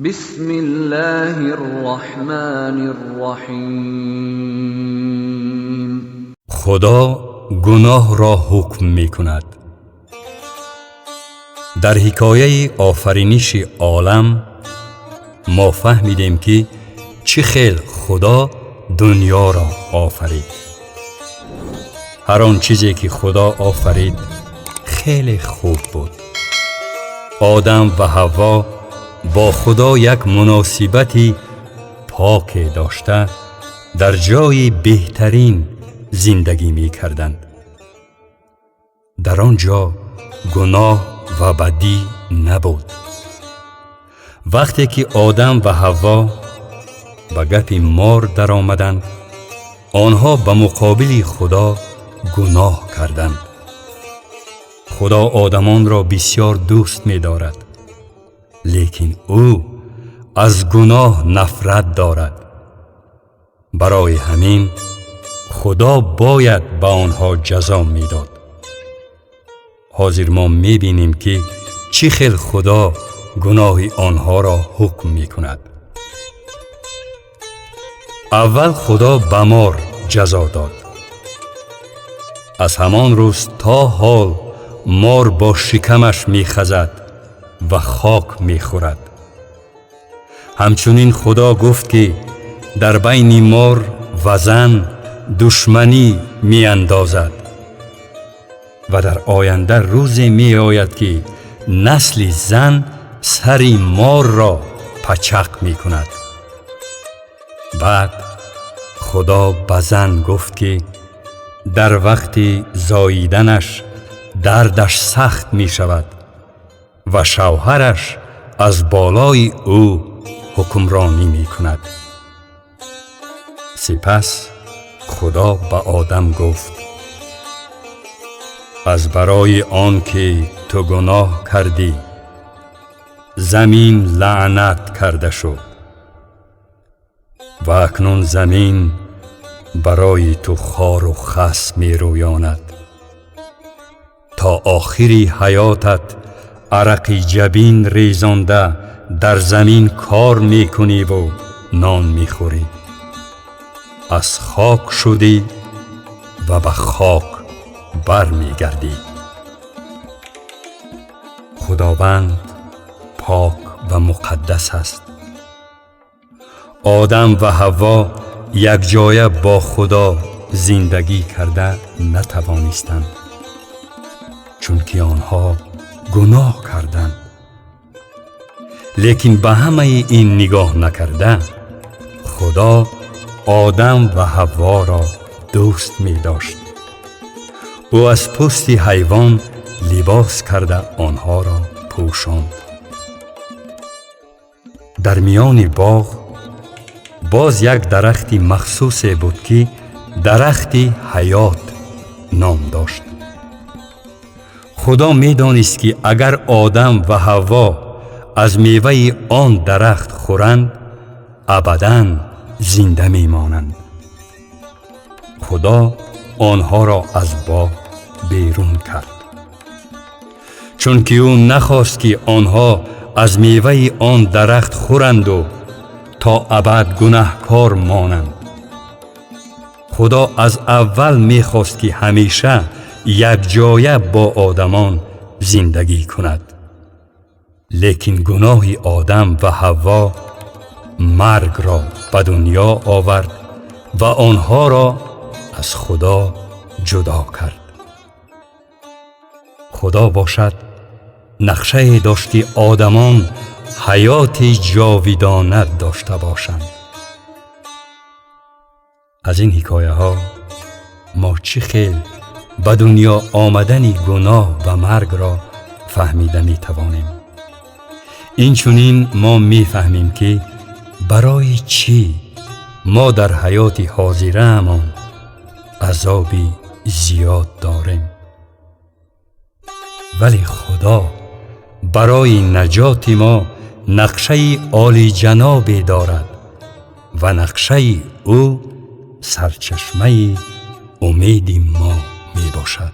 بسم الله الرحمن الرحیم. Худо гуноҳро ҳукм мекунад. Дар ҳикояи офариниши олам мо фаҳмидем, ки чӣ хел Худо дуньёро офарид. Ҳар он чизе, ки Худо офарид, хеле хуб буд. Одам ва Ҳавво бо Худо як муносибати поке дошта, дар ҷои беҳтарин зиндагӣ мекарданд. Дар он ҷо гуноҳ ва бадӣ набуд. Вақте ки Одам ва Ҳавво ба гапи мор даромаданд, онҳо ба муқобили Худо гуноҳ карданд. Худо одамонро бисьёр дӯст медорад, лекин ӯ аз гуноҳ нафрат дорад. Барои ҳамин Худо бояд ба онҳо ҷазо медод. Ҳозир мо мебинем, ки чӣ хел Худо гуноҳи онҳоро ҳукм мекунад. Аввал Худо ба мор ҷазо дод. Аз ҳамон рӯз то ҳол мор бо шикамаш мехазад ва хок мехӯрад. Ҳамчунин Худо гуфт, ки дар байни мор ва зан душманӣ меандозад ва дар оянда рӯзе меояд, ки насли зан сари морро пачақ мекунад. Баъд Худо ба зан гуфт, ки дар вақти зоиданаш дардаш сахт мешавад ва шавҳараш аз болои ӯ ҳукмронӣ мекунад. Сипас Худо ба Одам гуфт: «Аз барои он ки ту гуноҳ кардӣ, замин лаънат карда шуд ва акнун замин барои ту хору хас мерӯёнад. То охири ҳаётат арақи ҷабин резонда дар замин кор мекуниву нон мехӯрӣ. Аз хок шудӣ ва ба хок бармегардӣ». Худованд пок ва муқаддас аст. Одам ва Ҳавво якҷоя бо Худо зиндагӣ карда натавонистанд, чунки онҳо гуноҳ карданд. Лекин ба ҳамаи ин нигоҳ накарда, Худо Одам ва Ҳавворо дӯст медошт. Ӯ аз пӯсти ҳайвон либос карда, онҳоро пӯшонд. Дар миёни боғ боз як дарахти махсусе буд, ки дарахти ҳаёт ном дошт. Худо медонист, ки агар Одам ва Ҳавво аз меваи он дарахт хӯранд, абадан зинда мемонанд. Худо онҳоро аз боғ берун кард, чунки ӯ нахост, ки онҳо аз меваи он дарахт хӯранду то абад гунаҳкор монанд. Худо аз аввал мехост, ки ҳамеша якҷоя бо одамон зиндагӣ кунад, лекин гуноҳи Одам ва Ҳавво маргро ба дунё овард ва онҳоро аз Худо ҷудо кард. Худо бошад, нақшае дошт, ки одамон ҳаёти ҷовидона дошта бошанд. Аз ин ҳикояҳо мо чӣ хел ба дунё омадани гуноҳ ва маргро фаҳмида метавонем. Инчунин мо мефаҳмем, ки барои чӣ мо дар ҳаёти ҳозираамон азоби зиёд дорем. Вале Худо барои наҷоти мо нақшаи олиҷанобе дорад ва нақшаи ӯ сарчашмаи умеди мо мебошад.